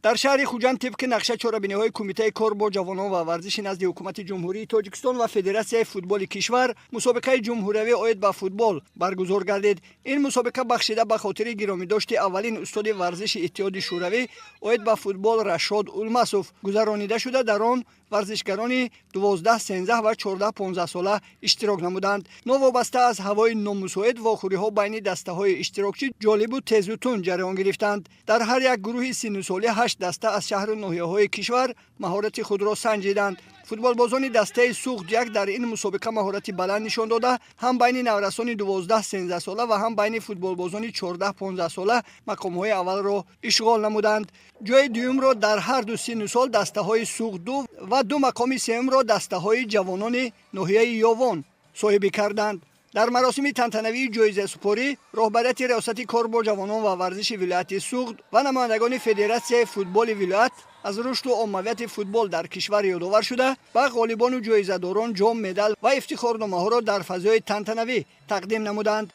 Дар шаҳри Хуҷанд тибқи нақша чорабиниҳои Кумитаи кор бо ҷавонон ва варзиши назди Ҳукумати Ҷумҳурии Тоҷикистон ва Федератсияи футболи кишвар мусобиқаи ҷумҳуриявӣ оид ба футбол баргузор гардид. Ин мусобиқа бахшида ба хотири гиромидошти аввалин устоди варзиши Иттиҳоди Шӯравӣ оид ба футбол Рашод Улмасов гузаронида шуда, дар он варзишгарони 12, 13 ва 14, 15 сола иштирок намуданд. Новобаста аз ҳавои номусоид, вохӯриҳо байни дастаҳои иштирокчӣ ҷолибу тезу тунд ҷараён гирифтанд. Дар ҳар як гурӯҳи синнусолӣ ҳашт даста аз шаҳру ноҳияҳои кишвар маҳорати худро санҷиданд. Футболбозони дастаи Суғд як дар ин мусобиқа маҳорати баланд нишон дода, ҳам байни наврасони 12, 13 сола ва ҳам байни футболбозони 14, 15 сола мақомҳои аввалро ишғол намуданд. Ҷои дуюмро дар ҳар ду синну сол дастаҳои Суғд ду ва ду мақоми сеюмро дастаҳои ҷавонони ноҳияи Ёвон соҳибӣ карданд. Дар маросими тантанавии ҷоизасупорӣ роҳбарияти Риёсати кор бо ҷавонон ва варзиши вилояти Суғд ва намояндагони Федератсияи футболи вилоят аз рушду оммавияти футбол дар кишвар ёдовар шуда, ба ғолибону ҷоизадорон ҷом, медал ва ифтихорномаҳоро дар фазои тантанавӣ тақдим намуданд.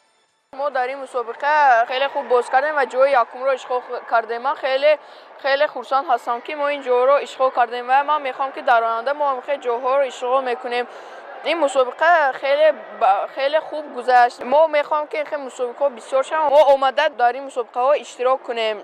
Мо дар ин мусобиқа хеле хуб боз кардем ва ҷои якумро ишғол кардем. Ман хеле хеле хурсанд ҳастам, ки мо ин ҷойро ишғол кардем, ва ман мехоҳам, ки дар оянда мо ҳам ҷойҳоро ишғол мекунем. Ин мусобиқа хеле хеле хуб гузашт. Мо мехоҳем, ки ин мусобиқаҳо бисёр шаванд, мо омада дар ин мусобиқаҳо иштирок кунем.